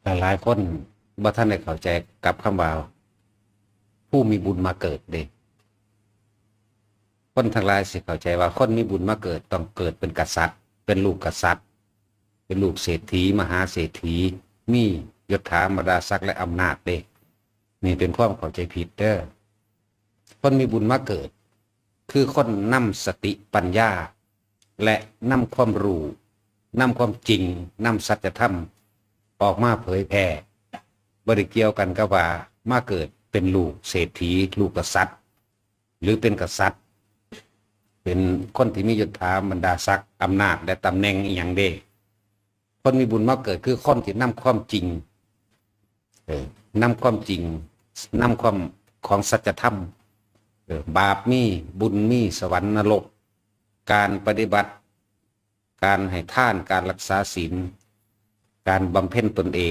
ຫຼາຍໆຄົນບໍ່ທັນໄດ້ເຂົ້າໃຈກັບຄຳວ່າຜູ້ມີບຸນມາເກີດເດ້. ຄົນທັງຫຼາຍຊິເຂົ້າໃຈວ່າຄົນມີບຸນມາເກີດຕ້ອງເກີດເປັນກະສັດ, ເປັນລູກກະສັດ, ເປັນລູກເສດຖີ, ມະຫາເສດຖີ, ມີຍົດຖາບັນດາສັກ ແລະ ອຳນາດເດ້. ນີ້ເປັນຄວາມເຂົ້າໃຈຜິດເດີ. ຄົນມີບຸນມາເກີດ ຄືຄົນນຳສະຕິປັນຍາ ແລະ ນຳຄວາມຮູ້, ນຳຄວາມຈິງ, ນຳສັດຈະທຳອອກມາເຜີຍແຜ່. ບໍ່ໄດ້ກ່ຽວກັນກັບວ່າມາເກີດເປັນລູກເສດຖີ, ລູກກະສັດ ຫຼື ເປັນກະສັດ, ເປັນຄົນທີ່ມີຍົດຖາບັນດາສັກ, ອຳນາດ ແລະ ຕຳແໜ່ງອີ່ຫຍັງເດ້. ຄົນມີບຸນມາເກີດຄືຄົນທີ່ນຳຄວາມຈິງ, ເອີ, ນຳຄວາມຈິງ, ນຳຄວາມຂອງສັດຈະທຳ, ເອີ, ບາບມີ, ບຸນມີ, ສະຫວັນ, ນະລົກ, ການປະຕິບັດ, ການໃຫ້ທານ, ການລັກສາສິນ, ການບຳເພັນຕົນເອ